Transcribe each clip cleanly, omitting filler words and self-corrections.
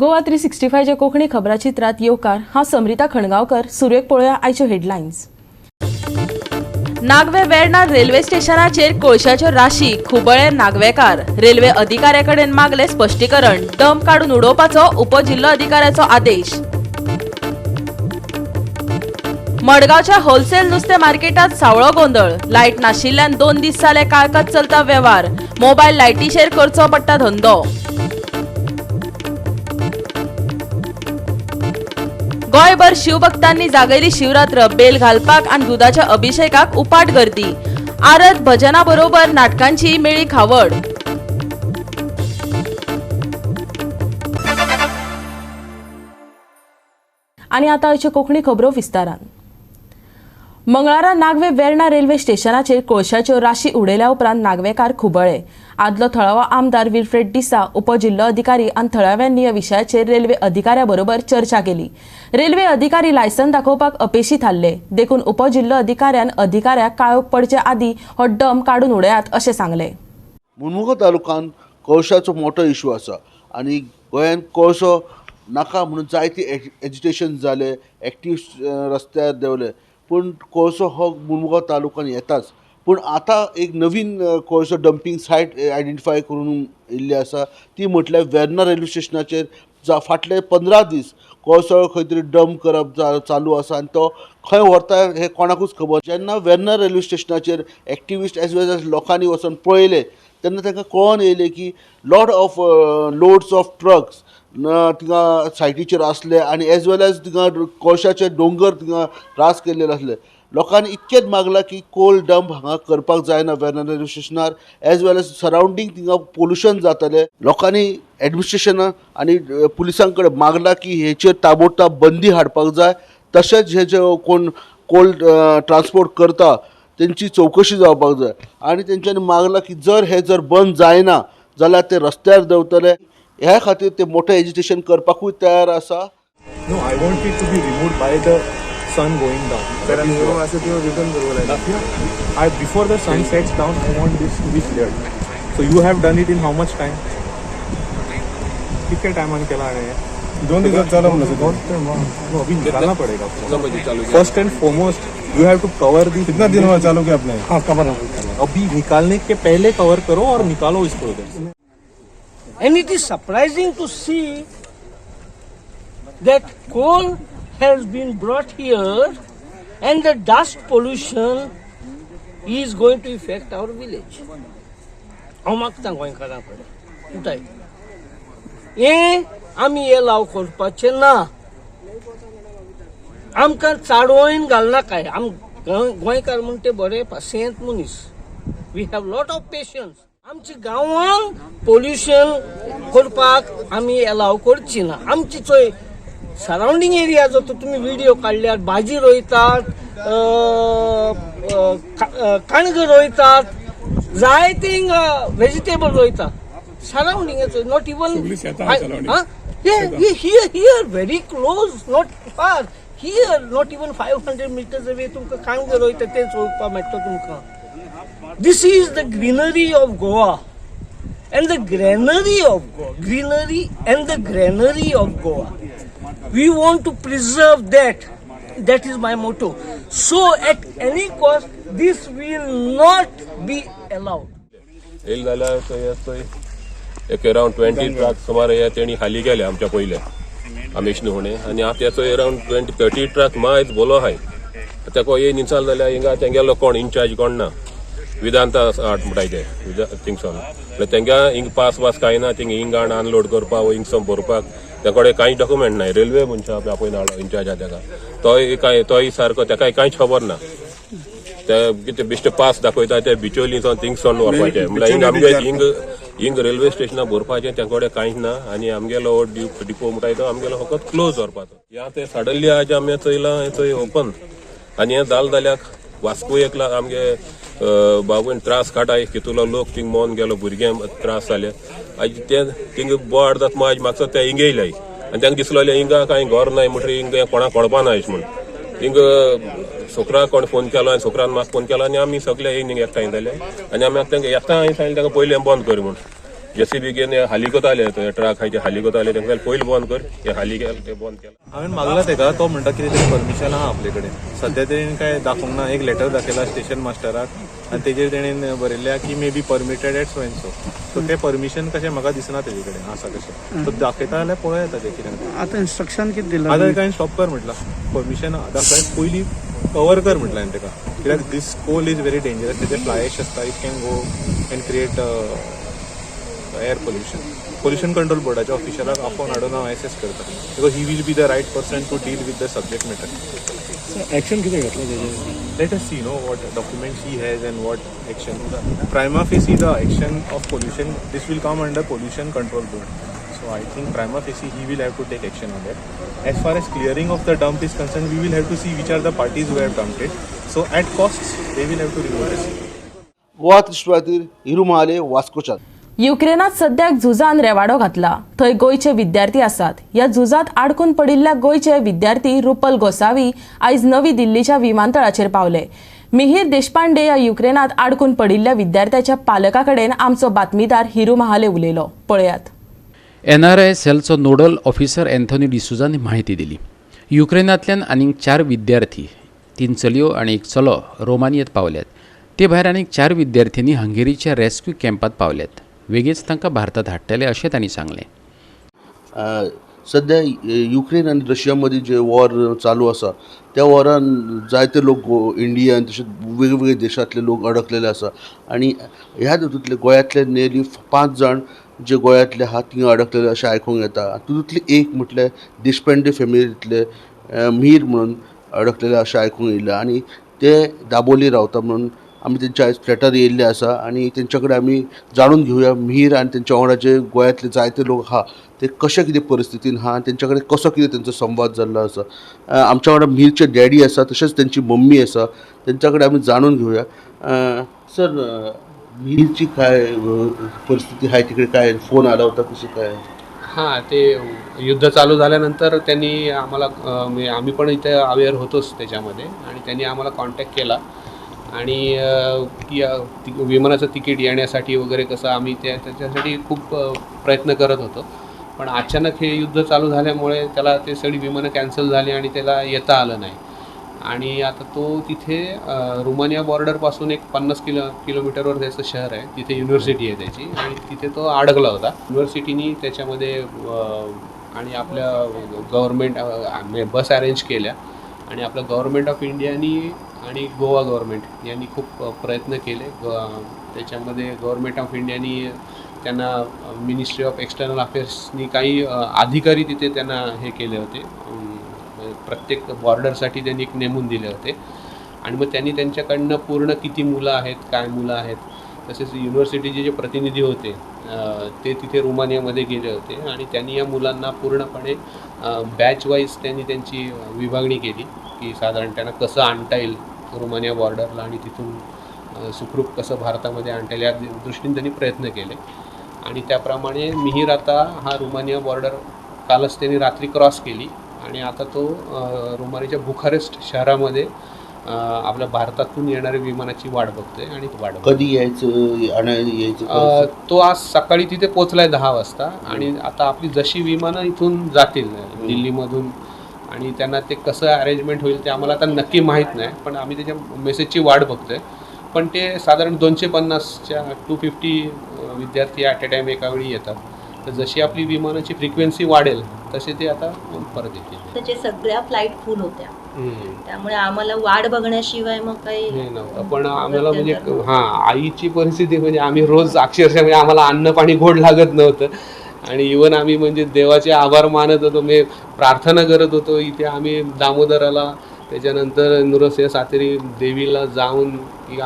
गोवा 365च्या कोंकणी खबराचित्रात येवकार. हांव समरिता खणगांवकर. सुरवेक पळोवया आयच्यो हेडलायन्स. नागवे वेर्णा रेल्वे स्टेशनाचेर कोळशाच्यो राशी, खुबळे नागवेकार. रेल्वे अधिकाऱ्याकडेन मागले स्पश्टीकरण. डंप काडून उडोवपाचो उपजिल्लो अधिकाऱ्याचो आदेश. मडगांवच्या होलसेल नुस्तें मार्केटात सावळो गोंदळ. लायट नाशिल्ल्यान 2 दीस जाले काळखात चलता वेव्हार. मोबायल लायटीचेर करचो पडटा धंदो. गोंयभर शिवभक्तांनी जागयली शिवरात्र. बेल घालपाक आनी दुदाच्या अभिषेकाक उपाट गर्दी. आरत भजना बरोबर नाटकांची मेळी खावड. आनी आतां आयच्यो कोंकणी खबरो विस्तारान. मंगळारा नागवे वेर्णा रेल्वे स्टेशनाचेर कोळशाच्यो राशी उडयल्या उपरांत नागवेकार खुबळ्ळे. आदलो थळावो आमदार विल्फ्रेड डिसा, उपजिल्लो अधिकारी आनी थळाव्यांनी ह्या विशयाचेर रेल्वे अधिकाऱ्या बरोबर चर्चा केली. रेल्वे अधिकारी लायसन दाखोवपाक अपेशी थारले, देखून उपजिल्लो अधिकाऱ्यान अधिकाऱ्याक काळोख पडचे आदीं हो डंप काडून उडयात अशें सांगलें. मुरमुगांव तालुक्यान कोळशाचो मोठो इशू आसा आनी गोंयान कोळसो नाका म्हणून जायते एजिटेशन जाले, एक्टिविस्ट रस्त्यार देंवले, पूण कोळसो हो मुरमुगांव तालुक्यान येताच. पूण आतां एक नवीन कोळसो डंपींग सायट आयडेंटिफाय करून येयल्ली आसा. ती म्हटल्यार वेर्ना रेल्वे स्टेशनाचेर फाटले 15 दीस कोळसो खंय तरी डंप करप चालू आसा आनी तो खंय व्हरता हें कोणाकूच खबर. जेन्ना वेर्ना रेल्वे स्टेशनाचेर एक्टिविस्ट एज वेल एज लोकांनी वचोन पळयलें, तेन्ना तांकां कळोन येयलें की lot of loads of trucks थिंगा सायटीचेर आसले आनी एज वेल एज थिंगा कोळशाचे दोंगर थिंगा रास केल्ले आसले. लोकांनी इतकेंच मागलां की कोल डंप हांगा करपाक जायना वेर्ना रेल्वे स्टेशनार, एज वेल एज सरावंडींग थिंगा पोल्युशन जातलें. लोकांनी एडमिनिस्ट्रेशना आनी पुलिसां कडेन मागलां की हेचेर ताबडतोब बंदी हाडपाक जाय, तशेंच हे जे कोण कोल ट्रान्सपोर्ट करता तेंची चवकशी जावपाक जाय. आनी तेंच्यांनी मागलां की जर हे जर बंद जायना जाल्यार ते रस्त्यार देंवतले. ह्या खातीर ते मोठें एजिटेशन करपाकूय तयार आसा. No, I want it to be removed by the sun going down. That is what. असं किंवा रिटर्न करू. Yeah. I before the sun sets down, I want this to be cleared. So you have done it in how much time? कितके टायमान केला हाणें? 2 दिवसात चालू म्हणलं. No, अभी निकालना पड़ेगा. First and foremost, you have to cover the. कितना दिन हुआ चालू किया आपने? हाँ, कवर. अभी निकालने के पहले कवर करो और निकालो इसको इधर से. And it is surprising to see that coal has been brought here and the dust pollution is going to affect our village. हांव मागता गोंयकारां कडेन, उठाय, हें आमी एलाव करपाचें ना. आमकां चाडोवन घालनाकाय. आम गोंयकार म्हण ते बरे पासियेंत मनीस. We have lot of patience. आमच्या गांवान पोल्युशन करपाक आमी एलाव करची ना. आमची चोय सरावंडींग एरिया जो तो तुमी व्हिडिओ काडल्यार, भाजी रोयतात, कणगां रोयतात, जायते व्हेजिटेबल रोयतात surrounding. Not even here, very close, not far here, not even 500 meters away तुमकां काणगां रोयता तें चोवपाक मेळटा तुमकां. This is the greenery of Goa and the granary of Goa. Greenery and the granary of Goa. We want to preserve that. That is my motto. So at any cost, this will not be allowed. येयले जाल्यार थंय थंय एक around 20 truck सुमार हे तेणी खाली केले आमच्या पयले आमेश न्हू. आनी आतां तेचो अरावंड 20-30 ट्रक मायज बोलो आहाय. तेको ये निचाल जाल्यार हिंगा तेंगेलो कोण इन्चार्ज कोण ना. विदांता आर्ट म्हणटाय ते थिंगसोन. म्हणल्यार तेंगे हिंग पास वास कांय ना. थिंग हिंग हाड अनलोड करपाक वो हिंगसोन भरपाक तेकडे कांय डॉक्युमेंट ना. रेल्वे मनशां आपय हाडलो इन्चार्ज आहा तेका, तोय कांय तोय सारको तेकाय कांयच खबर ना. ते कितें बेश्टे पास दाखयता ते बिचोली थिंगसोन व्हरपाचे. म्हणल्यार हिंग आमगे हिंग हिंग रेल्वे स्टेशनार भरपाचें तेंकडे कांयच ना. आनी आमगेलो डिपो म्हणटाय तो आमगेलो फकत क्लोज दवरपाचो. ह्या ते सडनली आज आमी चोयलां हें चोय ओपन. आनी हें जालें जाल्यार वास्को एकला आमगे बाबून त्रास काडाय. कितलो लोक थिंग मोन गेलो, भुरगे त्रास जाले. आयज ते थिंग बोवाळ जाता. आयज म्हाका ते हिंग येयले आनी तांकां दिसलें हिंगा कांय घर नाय म्हणटरीर हिंगा कोणाक कळपा ना अशें म्हूण. हिंग सोकराक कोण फोन केलो आनी सोकरान म्हाका फोन केलो आनी आमी सगळे हिंग एकठांय जाले आनी आमी आतां तांकां येता हांवें सांगलें तांकां पयलीं बंद कर म्हूण. जेसीबी घेवन हे हाली कोताले, ते ट्रक आहाय ते हाली कोताले. तांकां पयलीं बंद कर, हे हाली केले, ते बंद केले. हांवें मागला तेका, तो म्हणटा कितें तरी परमिशन आहा आपले कडेन. सद्या तेणेन काय दाखोवंक ना. एक लेटर दाखयला स्टेशन मास्टराक आनी तेजेर तेणेन बरयल्लें की may be permitted at so and so. So तें परमिशन कशें म्हाका दिसना तेजे कडेन आसा कशें. सो दाखयता जाल्यार पळोवया येता तें कितें. आतां इन्स्ट्रक्शन कितें दिलां? आतां तेका हांवें स्टॉप कर म्हटलां, परमिशन दाखय पयलीं, कवर कर म्हटलां हांवें तेका, कित्याक this coal is very dangerous. तेजे फ्लाय एश आसता, it can go and create air pollution. Pollution control बोर्डाच्या ऑफिशलाक आपोवन हाडून हांव एसेस करता, because he will be the right person to deal with the subject matter. Action कितें घेतलें तेजेर? Let us see, no, what documents he has and what action. Prima facie, the action of pollution, this will come under Pollution Control Board, so I think prima facie he will have to take action on that. As far as clearing of the dump is concerned, we will have to see which are the parties who have dumped it, so at costs they will have to remove it. Goa दृश्टी खातीर हिरू महाले, वास्कोच्यान. युक्रेनात सद्याक झुजान रेवाडो घातला. थंय गोंयचे विद्यार्थी आसात. ह्या झुजात आडकून पडिल्ल्या गोंयचे विद्यार्थी रुपल गोसावी आयज नवी दिल्लीच्या विमानतळाचेर पावले. मिहीर देशपांडे ह्या युक्रेनात आडकून पडिल्ल्या विद्यार्थ्याच्या पालका कडेन आमचो बातमीदार हिरू महाले उलयलो, पळयात. एनआरआय सेलचो नोडल ऑफिसर अँथोनी डिसुजान म्हायती दिली. युक्रेनांतल्यान आनीक चार विद्यार्थी, तीन चलयो आनी एक चलो रोमानियेंत पावल्यात. ते भायर आनीक चार विद्यार्थ्यांनी हंगेरीच्या रेस्क्यू कॅम्पात पावल्यात. वेगींच तांकां भारतात हाडटले अशें तांणी सांगलें. सध्या युक्रेन आनी रशिया मदीं जे वॉर चालू आसा, त्या वॉरान जायते लोक इंडियन तशेंच वेगवेगळे देशांतले लोक अडकलेले आसा आनी ह्या तातूंतले गोंयांतले नियरली पांच जाण जे गोंयांतले आहा थिंगा अडकलेले अशें आयकूंक येता. तातूंतले एक म्हटल्यार देशपांडे फॅमिलींतले मिहीर म्हणून अडकलेले अशें आयकूंक येयलें आनी ते दाबोली रावता म्हणून आमी तेंच्या आयज फ्लॅटार येयल्ले आसा आनी तेंच्या कडेन आमी जाणून घेवया, मिहीर आनी तेंच्या वांगडा जे गोंयांतले जायते लोक आहा ते कशे कितें परिस्थितीन आहा आनी तेंच्या कडेन कसो कितें तेंचो संवाद जाल्लो आसा. आमच्या वांगडा मिहीरचे डॅडी आसा, तशेंच तेंची मम्मी आसा. तेंच्या कडेन आमी जाणून घेवया. सर, मिहीरची काय परिस्थिती आहे तिकडे? काय फोन आला होता, कशी काय? हां, ते युद्ध चालू झाल्यानंतर त्यांनी आम्हाला म्हणजे आम्ही पण इथे अवेअर होतोच त्याच्यामध्ये आणि त्यांनी आम्हाला कॉन्टॅक्ट केला आणि की विमानाचं तिकीट येण्यासाठी वगैरे कसं, आम्ही त्याच्यासाठी खूप प्रयत्न करत होतो. पण अचानक हे युद्ध चालू झाल्यामुळे त्याला ते सगळी विमानं कॅन्सल झाली आणि त्याला येता आलं नाही. आणि आता तो तिथे रुमानिया बॉर्डरपासून एक 50 किलोमीटरवर त्याचं शहर आहे, तिथे युनिव्हर्सिटी आहे त्याची आणि तिथे तो अडकला होता. युनिव्हर्सिटीनी त्याच्यामध्ये आणि आपल्या गव्हर्मेंट बस अरेंज केल्या आणि आपलं गव्हर्मेंट ऑफ इंडियानी आणि गोवा गव्हर्मेंट यांनी खूप प्रयत्न केले. त्याच्यामध्ये गव्हर्मेंट ऑफ इंडियानी त्यांना मिनिस्ट्री ऑफ एक्सटर्नल अफेअर्सनी काही अधिकारी तिथे त्यांना हे केले होते, प्रत्येक बॉर्डरसाठी त्यांनी एक नेमून दिले होते. आणि मग त्यांनी त्यांच्याकडनं पूर्ण किती मुलं आहेत, काय मुलं आहेत, तसेच युनिव्हर्सिटीचे जे प्रतिनिधी होते ते तिथे रुमानियामध्ये गेले होते आणि त्यांनी या मुलांना पूर्णपणे बॅच वाईज त्यांनी त्यांची विभागणी केली की साधारण त्यांना कसं आणता येईल रुमानिया बॉर्डरला आणि तिथून सुखरूप कसं भारतामध्ये आणता येईल या दृष्टीने त्यांनी प्रयत्न केले. आणि त्याप्रमाणे मिहीर आता हा रुमानिया बॉर्डर कालच त्यांनी रात्री क्रॉस केली आणि आता तो रुमानियाच्या बुखारेस्ट शहरामध्ये आपल्या भारतातून येणाऱ्या विमानाची वाट बघतोय आणि वाट बघतोय. कधी यायचं, आणायला यायचं? तो आज सकाळी तिथे पोचलाय 10 वाजता आणि आता आपली जशी विमानं इथून जातील दिल्लीमधून आणि त्यांना ते कसं अरेंजमेंट होईल ते आम्हाला आता नक्की माहीत नाही, पण आम्ही त्याच्या मेसेजची वाट बघतोय. पण ते साधारण 250च्या 250 विद्यार्थी ॲट अ टाईम एका वेळी येतात, तर जशी आपली विमानाची फ्रिक्वेन्सी वाढेल तसे ते आता परत येतील. त्याचे सगळ्या फ्लाईट फुल होत्या, त्यामुळे आम्हाला वाट बघण्याशिवाय मग काही हे नव्हतं. पण आम्हाला म्हणजे हां, आईची परिस्थिती म्हणजे आम्ही रोज अक्षरशः म्हणजे आम्हाला अन्न पाणी गोड लागत नव्हतं आणि इवन आम्ही म्हणजे देवाचे आभार मानत होतो, म्हणजे प्रार्थना करत होतो. इथे आम्ही दामोदराला, त्याच्यानंतर नृसिंह सातेरी देवीला जाऊन की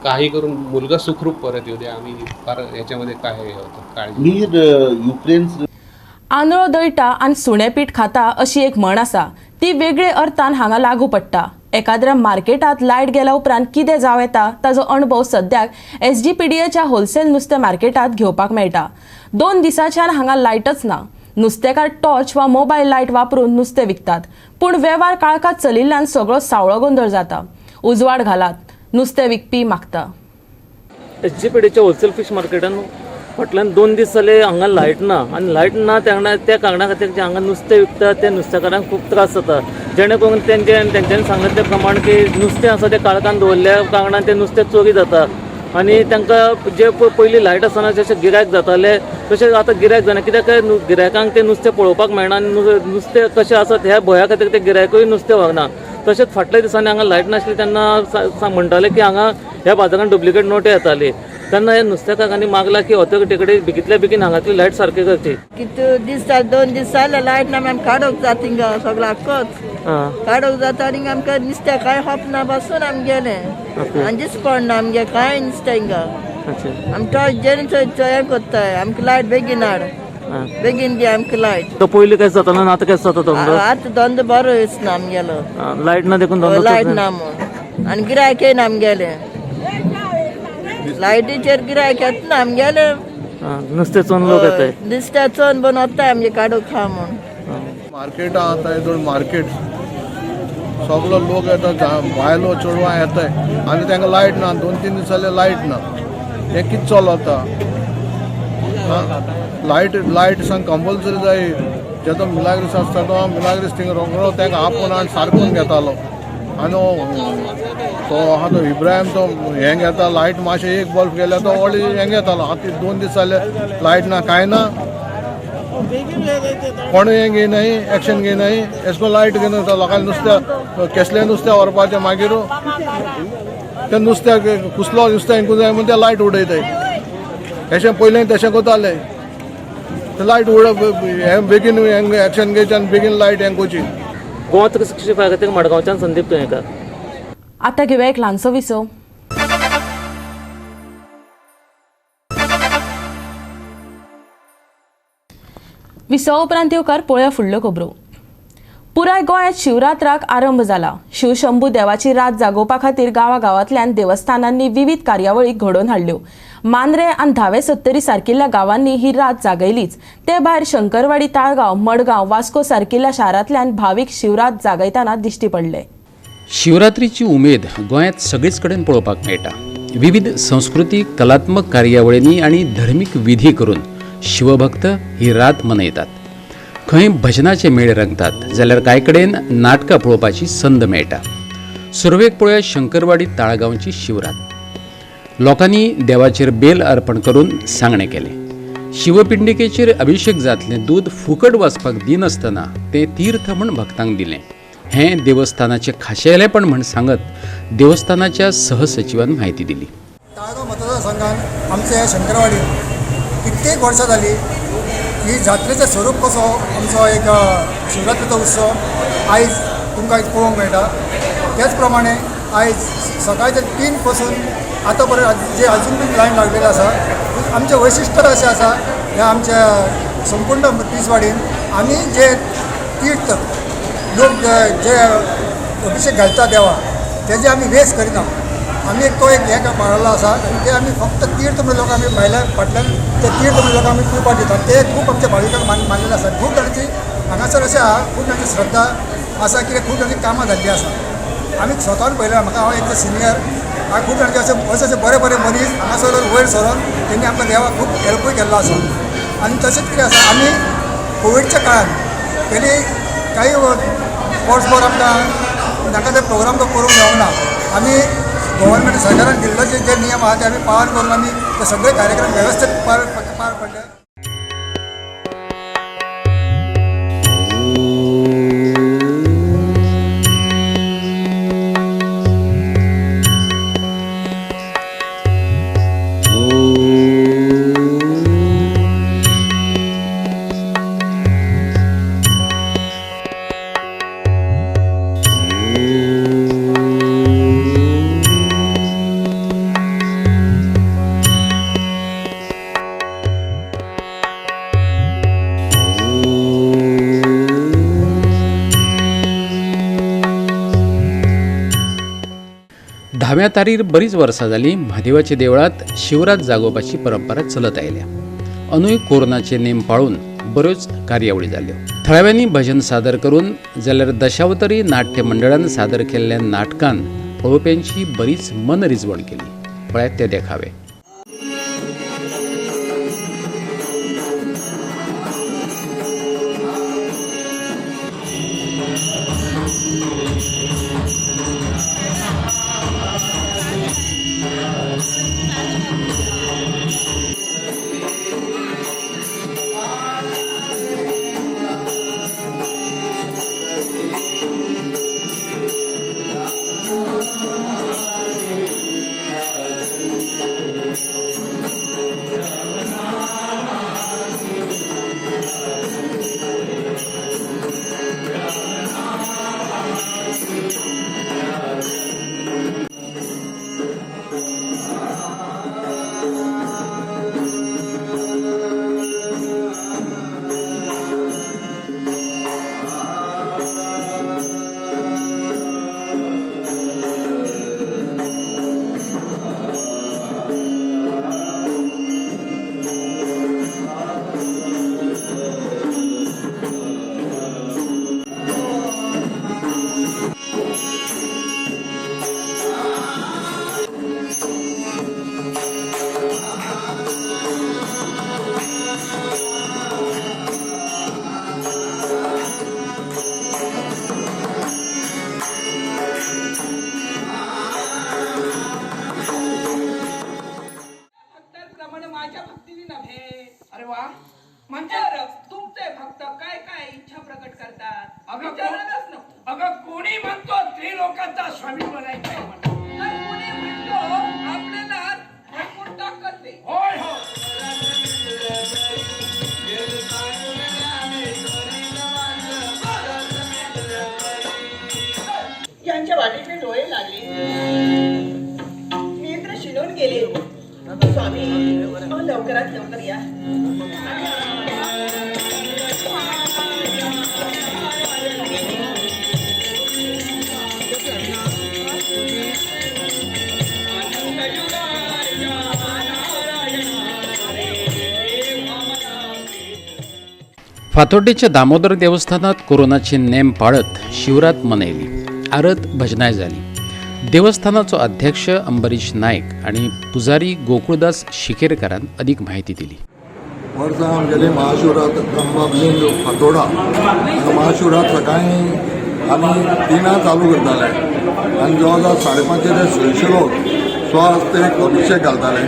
काही करून मुलगा सुखरूप परत येऊ दे, आम्ही फार याच्यामध्ये काय हे होतं काळजी. मिहीर युक्रेन आंधळो दळटा आनी सुणें पीठ खाता अशी एक म्हण आसा, ती वेगळे अर्थान हांगा लागू पडटा. एकाद्र्या मार्केटांत लायट गेल्या उपरांत कितें जावं येता ताजो अणभव सद्याक SGPDAच्या होलसेल नुस्तें मार्केटांत घेवपाक मेळटा. 2 दिसांच्यान हांगा लायटच ना. नुस्तेकार टॉर्च वा मोबायल लायट वापरून नुस्तें विकतात, पूण वेव्हार काळखांत चलिल्ल्यान सगळो सावळो गोंदळ जाता. उजवाड घालात, नुस्तें विकपी मागता. SGPDAच्या होलसेल फिश मार्केटान फाटल्यान 2 दीस जाले हांगा लायट ना आनी लायट ना त्या कारणा खातीर जे हांगा नुस्तें विकता त्या नुस्तेकारांक खूब त्रास जाता, जेणे करून तेंच्यांनी सांगलें ते प्रमाण की नुस्तें आसा तें काळखान दवरल्या कारणान तें नुस्तें चोरी जाता आनी तांकां जे पयलीं लायट आसतना जशें गिरायक जाताले तशें आतां गिरायक जायना, कित्याक गिरायकांक तें नुस्तें पळोवपाक मेळना आनी नुस्तें कशें आसा ह्या भंया खातीर तें गिरायकूय नुस्तें व्हरना. तशेंच फाटल्या दिसांनी हांगा लायट नासली तेन्ना म्हणटाले की हांगा ह्या बाजारांत डुप्लिकेट नोटी येताली, तेन्ना ह्या नुस्तेकारांनी मागला की ऑथॉरिटी कडेन बेगींतल्या बेगीन हांगातली लायट सारकी करची. कितू दीस जाले, 2 दीस जाले लायट ना, आमी काडूंक जाता हिंगा सगळो आख्खोच काडूंक जाता आनी आमकां नुस्तें कांय खपना बसून आमी गेले आनी दीस पडना आमगे कांय नुस्तें हिंगा. आमी तो जेणे चोय करताय आमकां लायट बेगीन हाड, बेगीन दी आमकां लायट. तो पयलीं केस जातालो ना आतां केस जाता धंदो? आतां धंदो बरो दिसना आमगेलो, लायट ना देखून धंदो लायट ना म्हूण आनी गिरायक येयना आमगेलें, लायटीचेर गिरायक येतना आमगेलें नुस्तें चोन लोक येताय, नुस्तें चोन बन वताय आमगे काडूंक खा म्हूण. मार्केटां आतां येदोळ मार्केट सगलो लोक येता, बायलो चेडवां येताय आनी तांकां लायट ना, 2-3 दीस जाले लायट ना, हें कितें चलता? लायट लायट सांग कंपल्सरी जाय. जेतो मिलाग्रीस आसता तो मिलाग्रीस थिंगा रोकडो ताका आपोवन आनी सारकोन घेतालो आनी तो आहा तो इब्राहिम तो हें घेता लायट मातशें एक बल्ब गेल्यार तो व्हडली हें घेतालो. आतां 2 दीस जाले लायट ना कांय ना, कोण हें घेयनाय, एक्शन घेयनाय, एशें करून लायट घेयना लोकांक नुस्त्या केसलें नुस्तें व्हरपाचें, मागीर तें नुस्त्याक कुसलो नुस्तें हिंकूं जाय म्हूण तें लायट उडयताय. अशें पयलें तशें करताले, लायट उडप हें बेगीन एक्शन घेवचें आनी बेगीन लायट हें करची. गोवा 365 खातीर मडगांवच्यान संदीप तुयेंकार. आतां घेवया एक ल्हानसो विसव. विसवा उपरांत येवकार पळोवया फुडल्यो खबरो. पुराय गोंयांत शिवरात्राक आरंभ जाला. शिवशंभू देवाची रात जागोवपा खातीर गांवागांवांतल्यान देवस्थानांनी विविध कार्यावळी घडोवन हाडल्यो. मांद्रे आनी धावे सत्तरी सारकिल्ल्या गांवांनी ही रात जागयलीच, ते भायर शंकरवाडी, ताळगांव, मडगांव, वास्को सारकिल्ल्या शारांतल्यान भावीक शिवरात जागयतना दिश्टी पडले. शिवरात्रीची उमेद गोंयांत सगळीच कडेन पळोवपाक मेळटा. विविध संस्कृतीक कलात्मक कार्यावळींनी आनी धर्मीक विधी करून शिवभक्त ही रात मनयतात. खंय भजनाचे मेळ रंगतात जाल्यार कांय कडेन नाटकां पळोवपाची संद मेळटा. सुरवेक पळोवया शंकरवाडी ताळगांवची शिवरात. लोकांनी देवाचेर बेल अर्पण करून सांगणें केलें. शिवपिंडिकेचेर अभिशेक जातलें दूद फुकट वचपाक दिनासतना तें तीर्थ म्हूण भक्तांक दिलें. हें देवस्थानाचें खाशेलेपण म्हूण सांगत देवस्थानाच्या सहसचिवान म्हायती दिली. ताळगांव मतदारसंघान आमचे शंकरवाडी कित्येक वर्सां जाली ही जात्रेचें स्वरूप कसो आमचो एक शिवरात्रेचो उत्सव आयज तुमकां पळोवंक मेळटा. त्याच प्रमाणे आयज सकाळच्या 3 पासून आतां पर्यंत जे अजून बी लायन लागलेले आसा. आमचें वैशिश्ट अशें आसा ह्या आमच्या संपूर्ण तिसवाडीन आमी जे तीर्थ लोक जे अभिशेक घालता देवा तेजे आमी वेस्ट करिना. आमी तो एक हें पाळिल्लो आसा आनी ते आमी फक्त तीर्थ म्हणून लोक आमी भायल्या फाटल्यान ते तीर्थ म्हणून लोक आमी पिवपाक दितात. ते खूब आमच्या भाविकांक मानलेले आसा. खूब जाणांची हांगासर अशें आहा, खूब जाणांची श्रद्धा आसा की खूब जाणांची कामां जाल्लीं आसा. आमी स्वतान पळयलें, म्हाका हांव एक सिनियर, हांव खूब जाणांचे अशे अशे अशे बरे बरे मनीस हांगासर वयर सरून तेणी आमकां देवाक खूब हेल्पूय केल्लो आसा. आनी तशेंच कितें आसा, आमी कोविडच्या काळान पयलीं काही वर्सभर आमकां नाका ते प्रोग्राम तो करूंक मेळूंक ना. आमी गव्हर्मेंट सरकारान दिल्ले जे नियम आहा ते आमी पालन करून आमी ते सगळे कार्यक्रम वेवस्थीत पार पडले. धाव्या तारीर बरीच वर्सां जालीं म्हादेवाच्या देवळांत शिवरात जागोवपाची परंपरा चलत आयल्या. अंदूय कोरोनाचे नेम पाळून बऱ्योच कार्यावळी जाल्यो. थळाव्यांनी भजन सादर करून जाल्यार दशावतारी नाट्य मंडळान सादर केल्ल्या नाटकान पळोवप्यांची बरीच मनरिजवण केली. पळयात ते देखावे. म्हणजे तुमचे भक्त काय काय इच्छा प्रकट करतात विचारायलाच नको. अगं कोणी म्हणतो त्रिलोकाचा स्वामी बनायचा, तर कोणी म्हणतो आपल्याला भरपूर ताकद दे. होय हो. यांच्या वाटेतले डोळे लागले, नेत्र शिणून गेले. स्वामी लवकरात लवकर या. फातोड्डेच्या दामोदर देवस्थानात कोरोनाचे नेम पाळत शिवरात मनयली. आरत भजनाय जाली. देवस्थानाचो अध्यक्ष अंबरीश नायक आणि पुजारी गोकुळदास शिकेरकरान अधिक माहिती दिली. वर्सा आमगेली महाशिवरात ब्रह्मलिंग फातोडा महाशिवरात सकाळी आमी 3 चालू करताले आनी जवळ जवळ 5:30 ते 600 लोक स्वहस्ते एक अभिषेक घालताले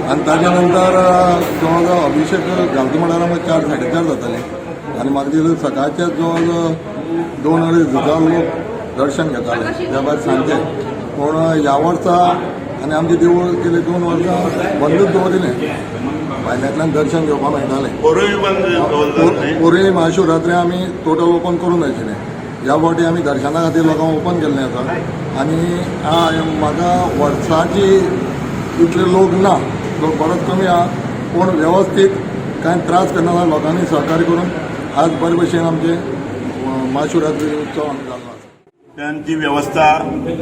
आनी ताच्या नंतर जवळ जवळ अभिषेक घालता म्हळ्यार आमकां 4 साडे 4 जाताले आनी मागीर सकाळचे जवळ जवळ 2-2.5 हजार लोक दर्शन घेताले त्या भायर सांजचे. पूण ह्या वर्सा आनी आमचें देवूळ गेले 2 वर्सां बंदूच दवरिल्लें, भायल्यांतल्यान दर्शन घेवपाक मेळटालें. पोरूय महाशिवरात्री आमी टोटल ओपन करूंक नाशिल्लें. ह्या फावटी आमी दर्शना खातीर लोकांक ओपन केल्लें आसा आनी म्हाका वर्साची इतले लोक ना, लोक बरोच कमी आहा, पूण वेवस्थीत कांय त्रास करना लोकांनी सहकार्य करून आज बरे भशेन आमचे महाशिवरात्री उत्सव आमी जाल्लो आसा. त्यांची व्यवस्था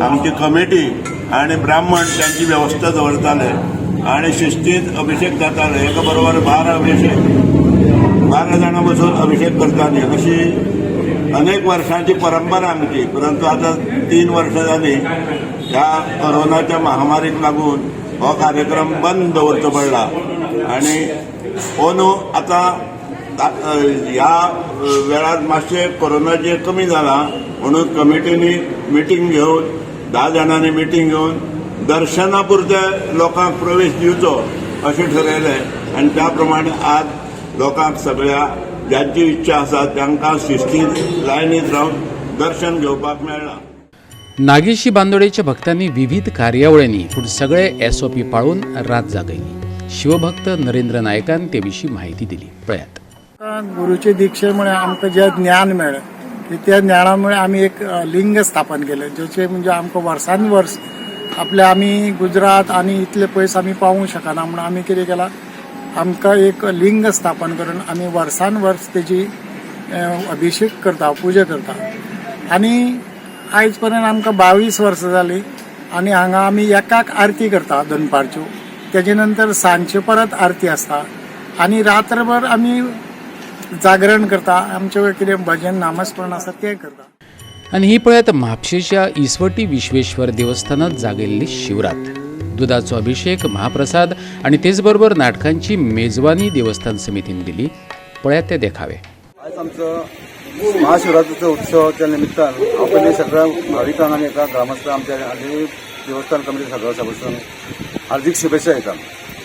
आमची कमिटी आणि ब्राह्मण त्यांची व्यवस्था दवरताले आणि शिस्तीत अभिषेक जाताले. एका बरोबर 12 अभिषेक, 12 जाणां बसून अभिषेक करताले. अशी अनेक वर्षांची परंपरा आमची. परंतु आता 3 वर्षां जाली ह्या कोरोनाच्या महामारीक लागून हो कार्यक्रम बंद दवरचो पडला आणि अंदू आतां ह्या वेळार मातशें कोरोनाचें कमी जाला म्हणून कमिटींनी मिटींग घेवन 10 जाणांनी मिटींग घेवन दर्शना पुरते लोकांक प्रवेश दिवचो अशें ठरयलें आनी त्या प्रमाणे आज लोकांक सगळ्या ज्यांची इच्छा आसा तांकां शिस्तीत लायनीत रावन दर्शन घेवपाक मेळ्ळां. नागेशी बांदोडेच्या भक्तांनी विविध कार्यावळींनी पूण सगळे एसओपी पाळून रात जागयली. शिवभक्त नरेंद्र नायकान ते विशीं माहिती दिली. पळयात. गुरुचे दीक्षेमुळे आमकां जें ज्ञान मेळ्ळें की त्या ज्ञानामुळे आमी एक लिंग स्थापन केलें, जेचे म्हणजे आमकां वर्सान वर्स आपले आमी गुजरात आनी इतले पयस आमी पावूंक शकना म्हणून आमी कितें केलां, आमकां एक लिंग स्थापन करून आमी वर्सान वर्स तेजी अभिषेक करता, पुजा करता. आनी आयज पर्यंत आमकां 22 वर्सां जालीं आनी हांगा आमी एकाक आरती करता दनपारच्यो, तेजे नंतर सांजचे परत आरती आसता आनी रात्रभर आमी जागरण करता. आमचे कितें भजन नामस्मरण आसा तें करता. आनी ही पळयात म्हापशेच्या इसवटी विश्वेश्वर देवस्थानात जागयल्ली शिवरात. दुधाचो अभिषेक, महाप्रसाद आनी तेच बरोबर नाटकांची मेजवानी देवस्थान समितीन दिली. पळयात ते देखावे. आयज आमचो महाशिवरात्रीचो उत्सवाच्या निमित्तान हांव पयलीं सगळ्या भाविकांक आनी एका ग्रामस्थ आमच्या आनी देवस्थान कमिटी सगळ्या बसून हार्दिक शुभेच्छा दिता.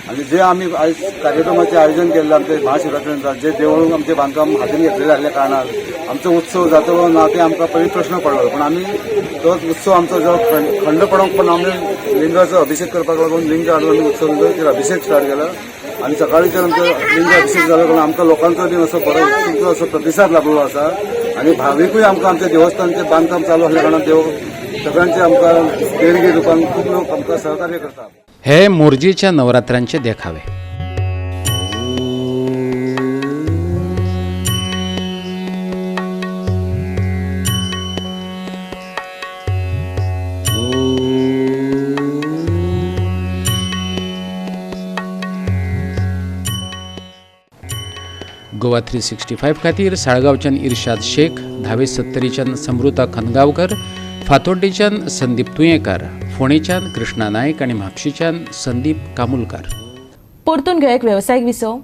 आनी जे आमी आयज कार्यक्रमाचें आयोजन केल्लें आमचे महाशिवरात्री नंतर जे देवूळ आमचें बांदकाम हातीन घेतलेलें आसल्या कारणान आमचो उत्सव जातलो ना ते आमकां पयलीं प्रश्न पडलो, पूण आमी तो उत्सव आमचो जो खंड पडोंक पण आमी लिंगाचो अभिषेक करपाक लागून लिंग हाडून आमी उत्सव तेजेर अभिषेक स्टार्ट केलो आनी सकाळीच्यान आमचो लिंग अभिषेक जालो कारण आमकां लोकांचो बी असो बरो तुमचो असो प्रतिसाद लाभलेलो आसा आनी भाविकूय आमकां आमच्या देवस्थानचें बांदकाम चालू आसल्या कारणान देव सगळ्यांचे आमकां देणगी रुपान खूब लोक आमकां सहकार्य करतात. हे मोरजेच्या नवरात्रांचे देखावे. गोवा 365 खातीर साळगांवच्यान इर्शाद शेख, धावे सत्तरीच्यान समृता खनगांवकर, फातोड्डेच्यान संदीप तुयेंकार, फोंडेच्यान कृष्णा नायक आनी म्हापशेच्यान संदीप कामुलकार. परतून घेवया एक वेवसायीक विसव.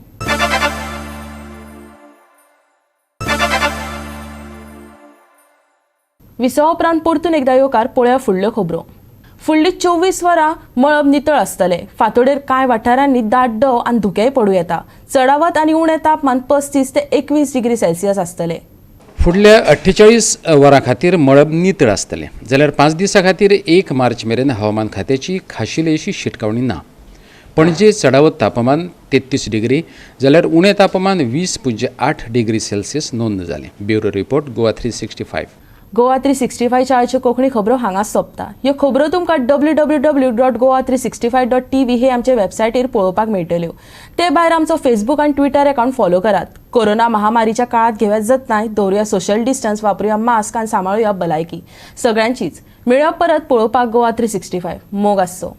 विसवा उपरांत परतून एकदा येवकार पळोवया फुडल्यो खबरो. फुडलीं 24 वरां मळब नितळ आसतलें. फांतोडेर कांय वाठारांनी दाट दव आनी धुकेंय पडूं येता. चडावत आनी उणें तापमान 35 ते 21 डिग्री सेल्सियस आसतलें. फुडल्या 48 वरां खातीर मळब नितळ आसतलें, जाल्यार 5 दिसां खातीर 1 मार्च मेरेन हवामान खात्याची खाशेली अशी शिटकावणी ना. पणजे चडावत तापमान 33 डिग्री जाल्यार उणें तापमान 20.8 डिग्री सेल्सियस नोंद जालें. Bureau report, Goa 365. Goa 365च्या आयच्यो कोंकणी खबरो हांगाच सोंपता. ह्यो खबरो तुमकां www.goa365.tv हे आमचे वेबसायटीर पळोवपाक मेळटल्यो. ते भायर आमचो फेसबूक आनी ट्विटर अकावंट फॉलो करात. कोरोना महामारीच्या काळात घेवया जतनाय, दवरुया सोशल डिस्टन्स, वापरुया मास्क आनी सांबाळुया भलायकी. सगळ्यांचीच मेळया परत पळोवपाक गोवा 365. मोग आसचो.